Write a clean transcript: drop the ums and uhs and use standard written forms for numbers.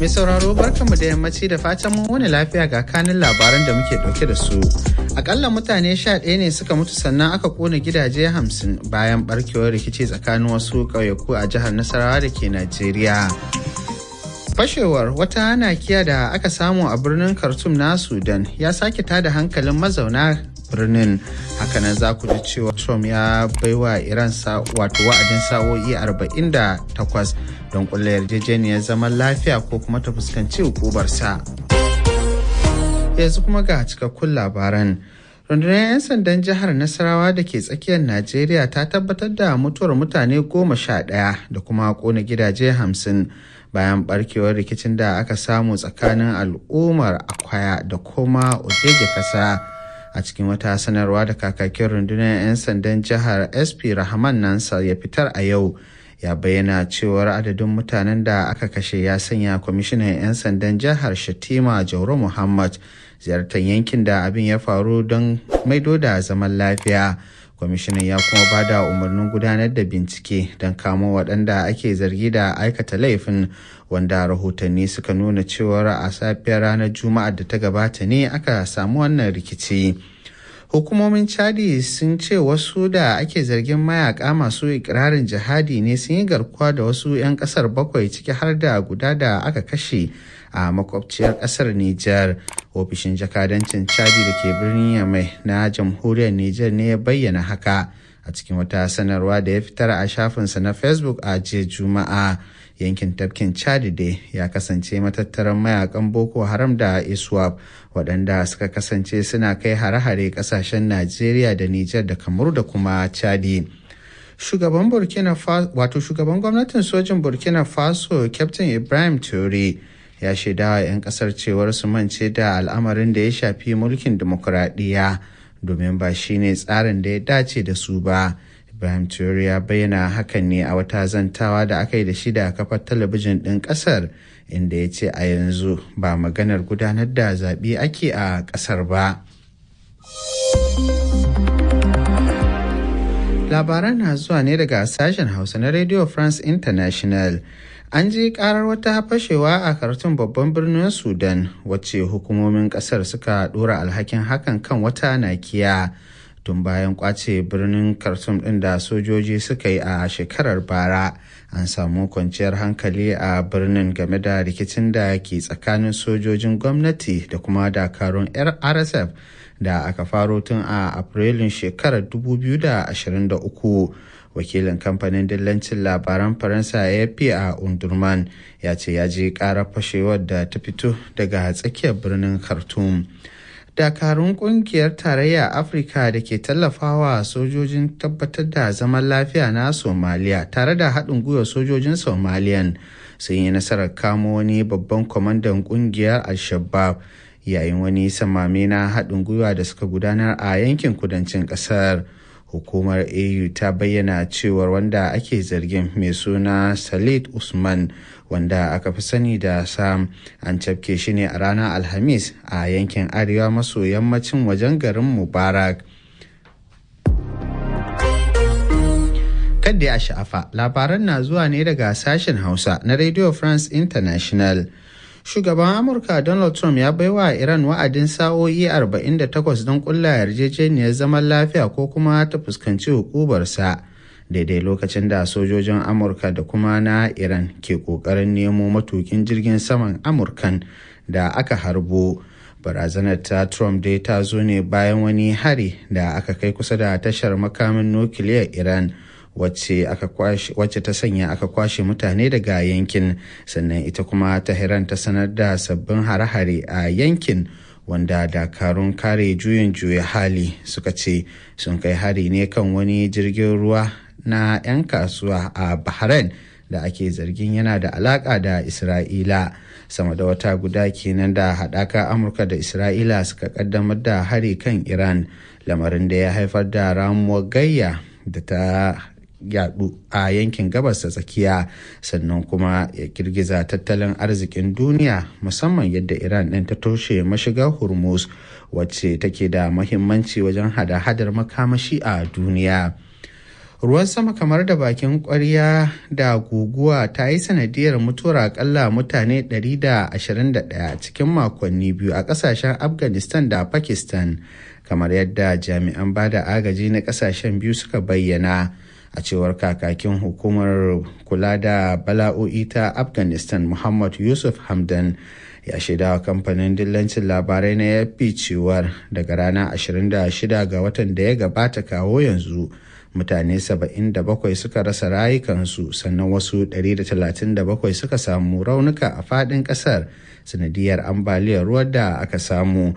Mai sauraro, barkanmu da yammaci da fatan mun wani lafiya. Ga kanin labaran da muke dauke da su. Akalla mutane 11 ne suka mutu, sannan aka kona gidaje 50 bayan barkewar rikici tsakanin wasu ƙauyaku a jihar Nasarawa da ke Najeriya. Fashewar wata nakiya da aka samu a birnin Khartoum na Sudan ya sake tada hankalin mazauna birnin. Hakanan za ku ji cewa Trump ya baiwa Iran wato wa'adin sa'o'i 48 don kulla yarjejeniyar zaman lafiya ko kuma ta fuskanci hukubarsa. Yanzu kuma ga cikakkun labaran. Rundunar 'yan sandan jihar Nasarawa da ke tsakiyar Najeriya ta tabbatar da mutuwar mutane 11 da kuma kona gidaje 50 bayan barkewar rikicin da aka samu tsakanin al'ummar Akwaya da kuma Odege Kasa. A cikin wata sanarwa da kakakin rundunar 'yan sandan jihar, SP Rahman Nansa, ya fitar a yau, ya bayyana cewar adadin mutanen da aka kashe ya sanya kwamishinan 'yan sandan jihar, Shatima Jauro Muhammad, ziyartar yankin da abin ya faru don maido da zaman lafiya. Kwamishinan ya kuma ba da umarnin gudanar da bincike don kamo waɗanda ake zargi da aikata laifin, wanda rahotanni suka nuna cewar a safiyar ranar Juma'a da ta gabata ne aka samu wannan rikici. Hukumomin Chadi sun ce wasu da ake zargin mayaka masu ikirarin jihadi ne sun yi garkuwa da wasu 'yan kasar bakwai, ciki har da guda da aka kashe a makwabciyar kasar Nijar. Ofishin jakadancin Chadi da ke birnin Yamai na Jamhuriyar Nijar ne ya bayyana haka a cikin wata sanarwa da ya fitar a shafinsa na Facebook a jiya Juma'a. Yankin tafkin Chadi dai ya kasance matattaran mayakan Boko Haram da ISWAP, waɗanda suka kasance suna kai hare-hare ƙasashen Najeriya da Nijar da Kamaru da kuma Chadi. Shugaban Burkina Faso, wato shugaban gwamnatin sojin Burkina Faso, Captain Ibrahim Traore, ya shaidawa 'yan kasar cewar su mance da al'amarin da ya shafi mulkin dimokuraɗiyya, domin ba shine tsarin da ya dace da su ba. Ibrahim Traore ya bayyana hakan ne a wata zantawa da aka yi da shi da kafar talabijin ɗin ƙasar, inda ya ce a yanzu ba maganar gudanar da zaɓe ake a ƙasar ba. Labaran na zuwa ne daga sashen Hausa na Radio France International. An ji karar wata fashewa a Khartoum, babban birnin Sudan, wacce hukumomin kasar suka dora alhakin hakan kan wata nakiya. Tun bayan kwace birnin Khartoum din da sojoji suka yi a shekarar bara, an samu kwanciyar hankali a birnin game da rikicin da ke tsakanin sojojin gwamnati da kuma dakarun RSF da aka faro tun a Afrilun shekarar 2023. Wakilin kamfanin dillancin labaran Faransa AFP a Undurman ya ce ya ji ƙara fashewar da ta fito daga tsakiyar birnin Khartoum. Dakarun Kungiyar Tarayya Afirka da ke tallafawa sojojin tabbatar da zaman lafiya na Somaliya tare da haɗin gwiwa sojojin Somaliyan sun yi nasarar kamo wani babban kwamandan kungiyar Al-Shabab yayin wani samame na haɗin gwiwa da suka gudanar a yankin kudancin ƙasar. Hukumar AU ta bayyana cewar wanda ake zargin mai suna Salid Usman, wanda aka fi sani da Sam, an cafke shi ne a ranar Alhamis a yankin arewa maso yammacin wajen garin Mubarak. Kadda ya sha'afa, labaran na zuwa ne daga sashen Hausa na Radio France International. Shugaban Amurka Donald Trump ya baiwa Iran wa'adin sa'o'i 48 don kulla yarjejeniyar zaman lafiya ko kuma ta fuskanci hukubarsa, daidai lokacin da sojojin Amurka da kuma na Iran ke kokarin nemo matukin jirgin saman Amurkan da aka harbo. Barazanar ta Trump dai ta zo ne bayan wani hari da aka kai kusa da tashar makamin nukiliyar Iran, wacce ta sanya aka kwashe mutane daga yankin. Sannan ita kuma Tehran ta sanar da sabbin hare-hare a yankin, wanda dakarun kare juyin juya hali suka ce sun kai hari ne kan wani jirgin ruwa na 'yan kasuwa a Bahrain da ake zargin yana da alaka da Isra'ila. Sama da wata guda kenan da haɗaka Amurka da Isra'ila suka kaddamar da hari kan Iran, lamarin da ya haifar da ramuwar gayya da ta yadu a yankin Gabas ta Tsakiya, sannan kuma ya girgiza tattalin arzikin duniya, musamman yadda Iran ɗin ta toshe mashigar Hormuz, wacce take da mahimmanci wajen hada-hadar makamashi a duniya. Ruwan sama kamar da bakin kwarya da guguwa ta yi sanadiyar mutuwar akalla mutane 121 cikin makonni biyu a kasashen Afghanistan da Pakistan, kamar yadda jami'an bada agaji na kasashen biyu suka bayyana. A cewar kakakin hukumar kula da bala'o'i ta Afghanistan, Muhammad Yusuf Hamdan, ya shaidawa kamfanin dillancin labarai na AFP cewar daga ranar 26 ga watan da ya gabata kawo yanzu mutane 77 suka rasa rayukansu, sannan wasu 137 suka samu raunuka a fadin kasar sanadiyar ambaliyar ruwa da aka samu.